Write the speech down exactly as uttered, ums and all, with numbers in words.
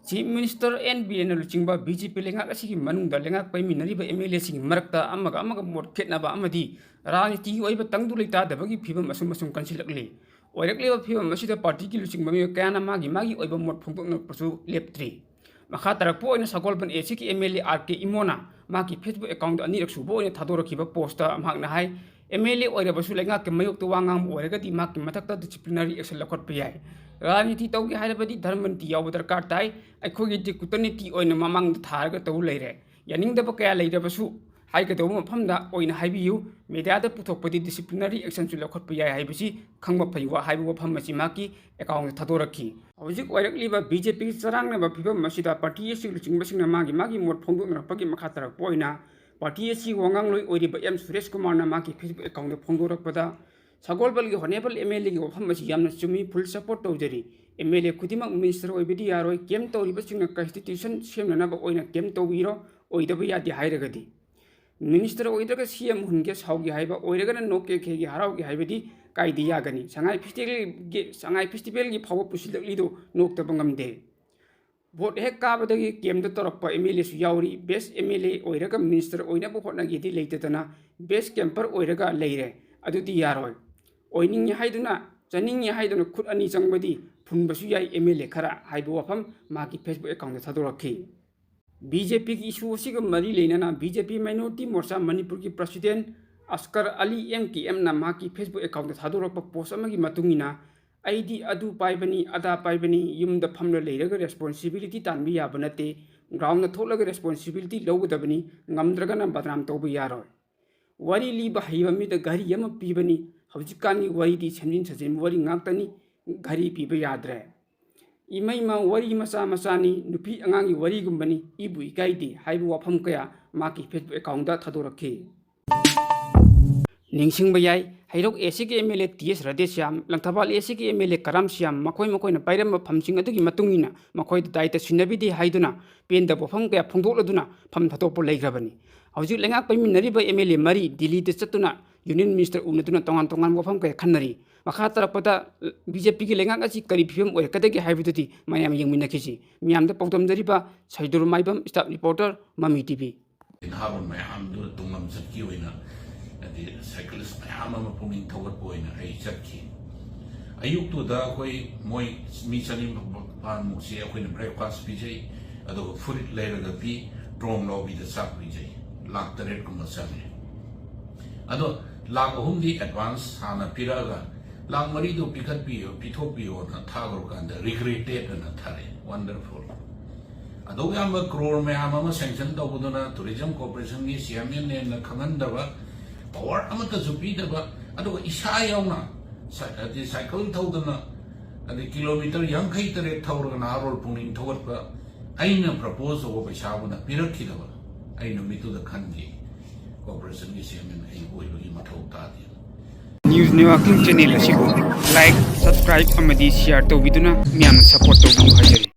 Chief Minister and ꯕꯤꯔꯦꯟꯅ ꯂꯨꯆꯤꯡꯕ B J ꯄꯤ ꯂꯩꯉꯥꯛ ꯑꯁꯤꯒꯤ ꯃꯅꯨꯡꯗ ꯂꯩꯉꯥꯛ ꯄꯥꯏꯃꯤꯟꯅꯔꯤꯕ ꯑꯦꯝ ꯑꯦꯜ ꯑꯦꯁꯤꯡꯒꯤ ꯃꯔꯛꯇ ꯑꯃꯒ ꯑꯃꯒ ꯃꯣꯠ ꯈꯦꯠꯅꯕ ꯑꯃꯗꯤ ꯔꯥꯖꯅꯤꯇꯤꯒꯤ ꯑꯣꯏꯕ ꯇꯪꯗꯨ ꯂꯩꯇꯥꯗꯕꯒꯤ ꯐꯤꯕꯝ ꯑꯁꯨꯝ ꯑꯁꯨꯝ ꯀꯟꯁꯤꯜꯂꯛꯂꯤ꯫ ꯑꯣꯏꯔꯛꯂꯤꯕ ꯐꯤꯕꯝ ꯑꯁꯤꯗ ꯄꯥꯔꯇꯤꯒꯤ ꯂꯨꯆꯤꯡꯕ ꯃꯤꯑꯣꯏ ꯀꯌꯥꯅ ꯃꯥꯒꯤ ꯃꯥꯒꯤ ꯑꯣꯏꯕ ꯃꯣꯠ ꯐꯣꯡꯗꯣꯛꯅꯔꯛꯄꯁꯨ ꯂꯦꯞꯇ꯭ꯔꯤ꯫ ꯃꯈꯥ ꯇꯥꯔꯛꯄ ꯑꯣꯏꯅ ꯁꯒꯣꯜꯕꯟ ꯑꯦ ꯁꯤꯒꯤ ꯑꯦꯝ ꯑꯦꯜ ꯑꯦ ꯑꯥꯔ ꯀꯦ ꯏꯃꯣꯅ ꯃꯍꯥꯛꯀꯤ ꯐꯦꯁꯕꯨꯛ ꯑꯦꯀꯥꯎꯟꯗ ꯑꯅꯤꯔꯛ ꯁꯨꯕ ꯑꯣꯏꯅ ꯊꯥꯗꯣꯔꯛꯈꯤꯕ ꯄꯣꯁꯇ ꯃꯍꯥꯛꯅ ꯍꯥꯏ, ꯑꯦꯝ ꯑꯦꯜ ꯑꯦ ꯑꯣꯏꯔꯕꯁꯨ ꯂꯩꯉꯥꯛꯀꯤ ꯃꯥꯌꯣꯛꯇ ꯋꯥ ꯉꯥꯡꯕ ꯑꯣꯏꯔꯒꯗꯤ ꯃꯍꯥꯛꯀꯤ ꯃꯊꯛꯇ ꯗꯤꯁꯤꯄ꯭ꯂꯤꯅꯔꯤ ꯑꯦꯛꯁꯟ ꯂꯧꯈꯠꯄ ꯌꯥꯏ꯫ ꯔꯥꯖꯅꯤꯇꯤ ꯇꯧꯒꯦ ꯍꯥꯏꯔꯕꯗꯤ ꯙꯔꯃ ꯅꯤꯇꯤ ꯌꯥꯎꯕ ꯗꯔꯀꯥꯔ ꯇꯥꯏ꯫ ꯑꯩꯈꯣꯏꯒꯤꯗꯤ ꯀꯨꯇꯅꯤꯇꯤ ꯑꯣꯏꯅ ꯃꯃꯥꯡꯗ ꯊꯥꯔꯒ ꯇꯧ ꯂꯩꯔꯦ꯫ ꯌꯥꯅꯤꯡꯗꯕ ꯀꯌꯥ ꯂꯩꯔꯕꯁꯨ ꯍꯥꯏꯒꯗꯧꯕ ꯃꯐꯝꯗ ꯑꯣꯏꯅ ꯍꯥꯏꯕꯤꯌꯨ꯫ ꯃꯦꯗꯤꯌꯥꯗ ꯄꯨꯊꯣꯛꯄꯗꯤ ꯗꯤꯁꯤꯄ꯭ꯂꯤꯅꯔꯤ ꯑꯦꯛꯁꯟꯁꯨ ꯂꯧꯈꯠꯄ ꯌꯥꯏ ꯍꯥꯏꯕꯁꯤ ꯈꯪꯕ ꯐꯩ ꯋꯥ ꯍꯥꯏꯕ ꯋꯥꯐꯝ ꯑꯁꯤ ꯃꯍꯥꯛꯀꯤ ꯑꯦꯀꯥꯎꯟꯗ ꯊꯥꯗꯣꯔꯛꯈꯤ꯫ ꯍꯧꯖꯤꯛ ꯑꯣꯏꯔꯛꯂꯤꯕ ꯕꯤ ꯖꯦ ꯄꯤꯒꯤ ꯆꯔꯥꯡꯅꯕ ꯐꯤꯕꯝ ꯑꯁꯤꯗ ꯄꯥꯔꯇꯤ ꯑꯁꯤꯒꯤ ꯂꯨꯆꯤꯡꯕꯁꯤꯡꯅ ꯃꯥꯒꯤ ꯃꯥꯒꯤ ꯃꯣꯠ ꯐꯣꯡꯗꯣꯛꯅꯔꯛꯄꯒꯤ ꯃꯈꯥ ꯇꯥꯔꯛꯄ ꯑꯣꯏꯅ ꯄꯥꯔꯇꯤ ꯑꯁꯤꯒꯤ ꯋꯥꯉꯥꯡꯂꯣꯏ ꯑꯣꯏꯔꯤꯕ ꯑꯦꯝ ꯁꯨꯔꯦꯁ ꯀꯨꯃꯥꯔꯅ ꯃꯍꯥꯛꯀꯤ ꯐꯦꯁꯕꯨꯛ ꯑꯦꯀꯥꯎꯟꯗ ꯐꯣꯡꯗꯣꯔꯛꯄꯗ, ꯁꯒꯣꯜꯕꯜꯒꯤ ꯍꯣꯅꯦꯕꯜ ꯑꯦꯝ ꯑꯦꯜ ꯑꯦꯒꯤ ꯋꯥꯐꯝ ꯑꯁꯤ ꯌꯥꯝꯅ ꯆꯨꯝꯃꯤ, ꯐꯨꯜ ꯁꯄꯣꯔꯠ ꯇꯧꯖꯔꯤ꯫ ꯑꯦꯝ ꯑꯦꯜ ꯑꯦ ꯈꯨꯗꯤꯡꯃꯛ ꯃꯤꯅꯤꯁꯇꯔ ꯑꯣꯏꯕꯗꯤ ꯌꯥꯔꯣꯏ, ꯀꯦꯝ ꯇꯧꯔꯤꯕꯁꯤꯡꯅ ꯀꯟꯁꯇꯤꯇ꯭ꯌꯨꯁꯟ ꯁꯦꯝꯅꯅꯕ ꯑꯣꯏꯅ ꯀꯦꯝ ꯇꯧꯕꯤꯔꯣ, ꯑꯣꯏꯗꯕ ꯌꯥꯗꯦ ꯍꯥꯏꯔꯒꯗꯤ꯫ ꯃꯤꯅꯤꯁꯇꯔ ꯑꯣꯏꯗ꯭ꯔꯒ ꯁꯤ ꯑꯦꯝ ꯍꯨꯟꯒꯦ ꯁꯥꯎꯒꯦ ꯍꯥꯏꯕ, ꯑꯣꯏꯔꯒꯅ ꯅꯣꯛꯀꯦ ꯈꯦꯒꯦ ꯍꯔꯥꯎꯒꯦ ꯍꯥꯏꯕꯗꯤ ꯀꯥꯏꯗ ꯌꯥꯒꯅꯤ? ꯁꯉꯥꯏ ꯐꯦꯁꯇꯤꯚꯦꯜꯒꯤ, ꯁꯉꯥꯏ ꯐꯦꯁꯇꯤꯚꯦꯜꯒꯤ ꯐꯥꯎꯕ ꯄꯨꯁꯤꯜꯂꯛꯂꯤꯗꯨ ꯅꯣꯛꯇꯕ ꯉꯝꯗꯦ꯫ ꯚꯣꯠ ꯍꯦꯛ ꯀꯥꯕꯗꯒꯤ ꯀꯦꯝꯗ ꯇꯧꯔꯛꯄ ꯑꯦꯝ ꯑꯦꯜ ꯑꯦꯁꯨ ꯌꯥꯎꯔꯤ꯫ ꯕꯦꯁ ꯑꯦꯝ ꯑꯦꯜ ꯑꯦ ꯑꯣꯏꯔꯒ ꯃꯤꯅꯤꯁꯇꯔ ꯑꯣꯏꯅꯕ ꯍꯣꯠꯅꯒꯦꯗꯤ ꯂꯩꯇꯗꯅ ꯕꯦꯁ ꯀꯦꯝꯄꯔ ꯑꯣꯏꯔꯒ ꯂꯩꯔꯦ꯫ ꯑꯗꯨꯗꯤ ꯌꯥꯔꯣꯏ꯫ ꯑꯣꯏꯅꯤꯡꯉꯤ ꯍꯥꯏꯗꯨꯅ, ꯆꯥꯅꯤꯡꯉꯤ ꯍꯥꯏꯗꯨꯅ ꯈꯨꯠ ꯑꯅꯤ ꯆꯪꯕꯗꯤ ꯐꯨꯟꯕꯁꯨ ꯌꯥꯏ ꯑꯦꯝ ꯑꯦꯜ ꯑꯦ ꯈꯔ ꯍꯥꯏꯕ ꯋꯥꯐꯝ ꯃꯍꯥꯛꯀꯤ ꯐꯦꯁꯕꯨꯛ ꯑꯦꯀꯥꯎꯟꯗ ꯊꯥꯗꯣꯔꯛꯈꯤ꯫ ꯕꯤ ꯖꯦ ꯄꯤꯒꯤ ꯏꯁꯨ ꯑꯁꯤꯒ ꯃꯔꯤ ꯂꯩꯅꯅ ꯕꯤ ꯖꯦ ꯄꯤ ꯃꯥꯏꯅꯣꯔꯤꯇꯤ ꯃꯣꯔꯆꯥ ꯃꯅꯤꯄꯨꯔꯒꯤ ꯄ꯭ꯔꯁꯤꯗꯦꯟ ꯑꯁꯀꯔ ꯑꯂꯤ ꯑꯦꯝ ꯀꯦ ꯑꯦꯝꯅ ꯃꯍꯥꯛꯀꯤ ꯐꯦꯁꯕꯨꯛ ꯑꯦꯀꯥꯎꯟꯗ ꯊꯥꯗꯣꯔꯛꯄ ꯄꯣꯁ ꯑꯃꯒꯤ ꯃꯇꯨꯡ ꯏꯟꯅ, "ꯑꯩꯗꯤ ꯑꯗꯨ ꯄꯥꯏꯕꯅꯤ, ꯑꯗꯥ ꯄꯥꯏꯕꯅꯤ, ꯌꯨꯝꯗ ꯐꯝꯂ ꯂꯩꯔꯒ ꯔꯦꯁꯄꯣꯟꯁꯤꯕꯤꯂꯤꯇꯤ ꯇꯥꯟꯕ ꯌꯥꯕ ꯅꯠꯇꯦ, ꯒ꯭ꯔꯥꯎꯟꯗ ꯊꯣꯛꯂꯒ ꯔꯦꯁꯄꯣꯟꯁꯤꯕꯤꯂꯤꯇꯤ ꯂꯧꯒꯗꯕꯅꯤ, ꯉꯝꯗ꯭ꯔꯒꯅ ꯕꯗꯅꯥꯝ ꯇꯧꯕ ꯌꯥꯔꯣꯏ꯫ ꯋꯥꯔꯤ ꯂꯤꯕ ꯍꯩꯕ ꯃꯤꯗ ꯘꯔꯤ ꯑꯃ ꯄꯤꯕꯅꯤ, ꯍꯧꯖꯤꯛꯀꯥꯟꯒꯤ ꯋꯥꯔꯤꯗꯤ ꯁꯦꯝꯖꯤꯟ ꯁꯥꯖꯤꯟꯕ ꯋꯥꯔꯤ ꯉꯥꯛꯇꯅꯤ, ꯘꯔꯤ ꯄꯤꯕ ꯌꯥꯗ꯭ꯔꯦ꯫ ꯏꯃꯩꯃ ꯋꯥꯔꯤ ꯃꯆꯥ ꯃꯆꯥꯅꯤ, ꯅꯨꯄꯤ ꯑꯉꯥꯡꯒꯤ ꯋꯥꯔꯤꯒꯨꯝꯕꯅꯤ, ꯏꯕꯨ ꯏꯀꯥꯏꯗꯦ" ꯍꯥꯏꯕ ꯋꯥꯐꯝ ꯀꯌꯥ ꯃꯍꯥꯛꯀꯤ ꯐꯦꯁꯕꯨꯛ ꯑꯦꯀꯥꯎꯟꯗ ꯊꯥꯗꯣꯔꯛꯈꯤ꯫ ꯅꯤꯡꯁꯤꯡꯕ ꯌꯥꯏ, ꯍꯩꯔꯣꯛ ꯑꯦ ꯁꯤꯒꯤ ꯑꯦꯝ ꯑꯦꯜ ꯑꯦ ꯇꯤ ꯑꯦꯁ ꯔꯥꯙꯦꯁ꯭ꯌꯥꯝ, ꯂꯪꯊꯕꯥꯜ ꯑꯦ ꯁꯤꯒꯤ ꯑꯦꯝ ꯑꯦꯜ ꯑꯦ ꯀꯔꯥꯝ ꯁ꯭ꯌꯥꯝ, ꯃꯈꯣꯏ ꯃꯈꯣꯏꯅ ꯄꯥꯏꯔꯝꯕ ꯐꯝꯁꯤꯡ ꯑꯗꯨꯒꯤ ꯃꯇꯨꯡ ꯏꯟꯅ ꯃꯈꯣꯏꯗ ꯗꯥꯏꯇ ꯁꯤꯟꯅꯕꯤꯗꯦ ꯍꯥꯏꯗꯨꯅ ꯄꯦꯟꯗꯕ ꯋꯥꯐꯝ ꯀꯌꯥ ꯐꯣꯡꯗꯣꯛꯂꯗꯨꯅ ꯐꯝ ꯊꯥꯗꯣꯛꯄ ꯂꯩꯈ꯭ꯔꯕꯅꯤ꯫ ꯍꯧꯖꯤꯛ ꯂꯩꯉꯥꯛ ꯄꯥꯏꯃꯤꯟꯅꯔꯤꯕ ꯑꯦꯝ ꯑꯦꯜ ꯑꯦ ꯃꯔꯤ ꯗꯤꯜꯂꯤꯗ ꯆꯠꯇꯨꯅ ꯌꯨꯅꯤꯌꯟ ꯃꯤꯅꯤꯁꯇꯔ ꯎꯅꯗꯨꯅ ꯇꯣꯉꯥꯟ ꯇꯣꯉꯥꯟꯕ ꯋꯥꯐꯝ ꯀꯌꯥ ꯈꯟꯅꯔꯤ꯫ ꯃꯈꯥ ꯇꯥꯔꯛꯄꯗ ꯕꯤ ꯖꯦ ꯄꯤꯒꯤ ꯂꯩꯉꯥꯛ ꯑꯁꯤ ꯀꯔꯤ ꯐꯤꯕꯝ ꯑꯣꯏꯔꯛꯀꯗꯒꯦ ꯍꯥꯏꯕꯗꯨꯗꯤ ꯃꯌꯥꯝ ꯌꯦꯡꯃꯤꯟꯅꯈꯤꯁꯤ꯫ ꯃꯤꯌꯥꯝꯗ ꯄꯥꯎꯗꯝꯖꯔꯤꯕ ꯁꯩꯗꯨꯔ ꯃꯥꯏꯕꯝ, staff reporter, ꯃꯃꯤ ꯇꯤ ꯚꯤ꯫ ꯅꯍꯥꯔꯣꯜ ꯃꯌꯥꯝꯗꯨ ꯇꯨꯡꯂꯝ ꯆꯠꯀꯤ ꯑꯣꯏꯅ, ꯍꯥꯏꯗꯤ cyclist ꯃꯌꯥꯝ ꯑꯃ ꯄꯨꯛꯅꯤꯡ ꯊꯧꯒꯠꯄ ꯑꯣꯏꯅ ꯑꯩ ꯆꯠꯈꯤ꯫ ꯑꯌꯨꯛꯇꯨꯗ ꯑꯩꯈꯣꯏ ꯃꯣꯏ ꯃꯤ ꯆꯅꯤꯄꯥꯟꯃꯨꯛꯁꯦ ꯑꯩꯈꯣꯏꯅ breakfast ꯄꯤꯖꯩ, ꯑꯗꯨꯒ ꯐꯨꯔꯤꯠ ꯂꯩꯔꯒ ꯄꯤ, ꯇ꯭ꯔꯣꯝ ꯂꯥꯎꯕꯤꯗ ꯆꯥꯛ ꯄꯤꯖꯩ꯫ ꯂꯥꯈ ꯇꯔꯦꯠ ꯀꯨꯝꯕ ꯆꯪꯉꯦ꯫ ꯑꯗꯣ ꯂꯥꯈ ꯑꯍꯨꯝꯗꯤ advance ꯍꯥꯟꯅ ꯄꯤꯔꯛꯑꯒ, ꯂꯥꯈ ꯃꯔꯤꯗꯣ ꯄꯤꯈꯠꯄꯤꯌꯣ, ꯄꯤꯊꯣꯛꯄꯤꯌꯣꯅ ꯊꯥꯈ꯭ꯔꯀꯥꯟꯗ regretted ꯑꯅ ꯊꯥꯔꯛꯑꯦ꯫ Wonderful꯫ ꯑꯗꯨꯛ ꯌꯥꯝꯕ crore ꯃꯌꯥꯝ ꯑꯃ sanction ꯇꯧꯕꯗꯨꯅ Tourism Corporation ꯒꯤ ꯆꯤꯌꯔꯃꯦꯟꯅꯦꯅ ꯈꯪꯍꯟꯗꯕ, power ꯑꯃꯠꯇꯁꯨ ꯄꯤꯗꯕ, ꯑꯗꯨꯒ ꯏꯁꯥ ꯌꯥꯎꯅ ꯁꯥꯏ-, ꯍꯥꯏꯗꯤ cycle ꯊꯧꯗꯅ, ꯑꯗꯩ kilometre ꯌꯥꯡꯈꯩ ꯇꯔꯦꯠ ꯊꯧꯔꯒ ꯅꯍꯥꯔꯣꯜ ꯄꯨꯛꯅꯤꯡ ꯊꯧꯒꯠꯄ, ꯑꯩꯅ propose ꯇꯧꯕ ꯄꯩꯁꯥꯕꯨꯅ ꯄꯤꯔꯛꯈꯤꯗꯕ, ꯑꯩ ꯅꯨꯃꯤꯠꯇꯨꯗ ꯈꯟꯈꯤ, corporation ꯒꯤ chairman ꯑꯩ ꯑꯣꯏꯕꯒꯤ ꯃꯊꯧ ꯇꯥꯗꯦ꯫ News Networking channel ꯑꯁꯤꯕꯨ like, subscribe ꯑꯃꯗꯤ share ꯇꯧꯕꯤꯗꯨꯅ ꯃꯤꯌꯥꯝꯅ support ꯇꯧꯕꯤꯌꯨ ꯍꯥꯏꯖꯔꯤ꯫